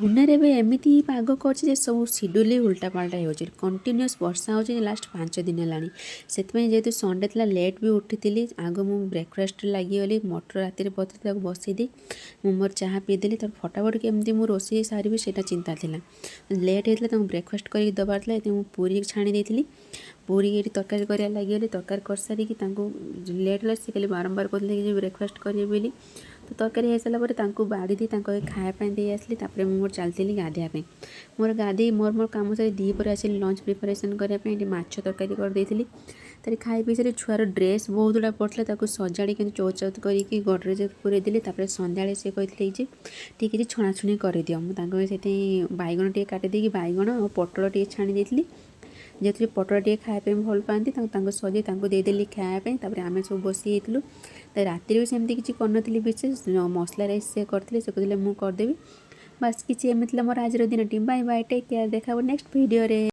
ପୁନେରେ ଏବେ ଏମିତି ହିଁ ପାଗ କରିଛି ଯେ ସବୁ ସିଡ୍ୟୁଲ୍ ହିଁ ଉଲଟାପାଲଟା ହେଉଛି। କଣ୍ଟିନ୍ୟୁଅସ୍ ବର୍ଷା ହେଉଛି ଲାଷ୍ଟ 5 ଦିନ ହେଲାଣି। ସେଥିପାଇଁ ଯେହେତୁ ସଣ୍ଡେ ଥିଲା, ଲେଟ୍ ବି ଉଠିଥିଲି। ଆଗ ମୁଁ ବ୍ରେକଫାଷ୍ଟ ଲାଗିଗଲି। ମଟର ରାତିରେ ବତୁରେଇ ତାକୁ ବସେଇ ଦେଇ ମୁଁ ମୋର ଚାହା ପିଇଦେଲି। ତାପରେ ଫଟାଫଟ କେମିତି ମୁଁ ରୋଷେଇ ସାରିବି, ସେଇଟା ଚିନ୍ତା ଥିଲା। ଲେଟ୍ ହେଇଥିଲା, ତାଙ୍କୁ ବ୍ରେକଫାଷ୍ଟ କରିକି ଦେବାର ଥିଲା। ଏଥିପାଇଁ ମୁଁ ପୁରୀ ଛାଣି ଦେଇଥିଲି। ପୁରୀ ଏଠି ତରକାରୀ କରିବା ଲାଗିଗଲି। ତରକାରୀ କରିସାରିକି ତାଙ୍କୁ ଲେଟ୍ ହେଲା, ସେ ଖାଲି ବାରମ୍ବାର କହୁଥିଲେ କି ଯେ ବ୍ରେକଫାଷ୍ଟ କରିବେ ବୋଲି। ତ ତରକାରୀ ହେଇସାରିଲା ପରେ ତାଙ୍କୁ ବାଢ଼ି ଦେଇ ତାଙ୍କୁ ଖାଇବା ପାଇଁ ଦେଇ ଆସିଲି। ତାପରେ ମୁଁ ମୋର ଚାଲିଥିଲି ଗାଧୋଇବା ପାଇଁ। ମୋର ଗାଧୋଇ ମୋର ମୋର କାମ ସାରି ଦ୍ୱିପହରେ ଆସିଲି ଲଞ୍ଚ ପ୍ରିପାରେସନ୍ କରିବା ପାଇଁ। ଏଠି ମାଛ ତରକାରୀ କରିଦେଇଥିଲି। ତାପରେ ଖାଇ ପିଇ ସାରି ଛୁଆର ଡ୍ରେସ୍ ବହୁତ ଗୁଡ଼ା ପଡ଼ିଥିଲା, ତାକୁ ସଜାଡ଼ି କିନ୍ତୁ ଚଉଦ ଚଉଦ କରିକି ଗଡ଼ରେଜ୍ ପୁରେଇ ଦେଲି। ତାପରେ ସନ୍ଧ୍ୟାବେଳେ ସେ କହିଥିଲେ ଯେ ଟିକେ କିଛି ଛଣାଛୁଣି କରିଦିଅ। ମୁଁ ତାଙ୍କ ପାଇଁ ସେଥିପାଇଁ ବାଇଗଣ ଟିକେ କାଟି ଦେଇକି ବାଇଗଣ ଆଉ ପୋଟଳ ଟିକେ ଛାଣି ଦେଇଥିଲି। ଯେହେତୁ ପୋଟଳ ଟିକେ ଖାଇବା ପାଇଁ ଭଲ ପାଆନ୍ତି, ତାଙ୍କୁ ତାଙ୍କୁ ସଜେଇ ତାଙ୍କୁ ଦେଇଦେଲି ଖାଇବା ପାଇଁ। ତାପରେ ଆମେ ସବୁ ବସି ଯାଇଥିଲୁ। ତ ରାତିରେ ବି ସେମିତି କିଛି କରିନଥିଲି ବିଶେଷ। ମସଲା ରାଇସ୍ ସେ କରିଥିଲେ, ସେ କହୁଥିଲେ ମୁଁ କରିଦେବି। ବାସ୍, କିଛି ଏମିତି ଥିଲା ମୋର ଆଜିର ଦିନଟି। ବାଇ ବାଇ, ଟେକ୍ କେୟାର, ଦେଖା ହେବ ନେକ୍ସଟ ଭିଡ଼ିଓରେ।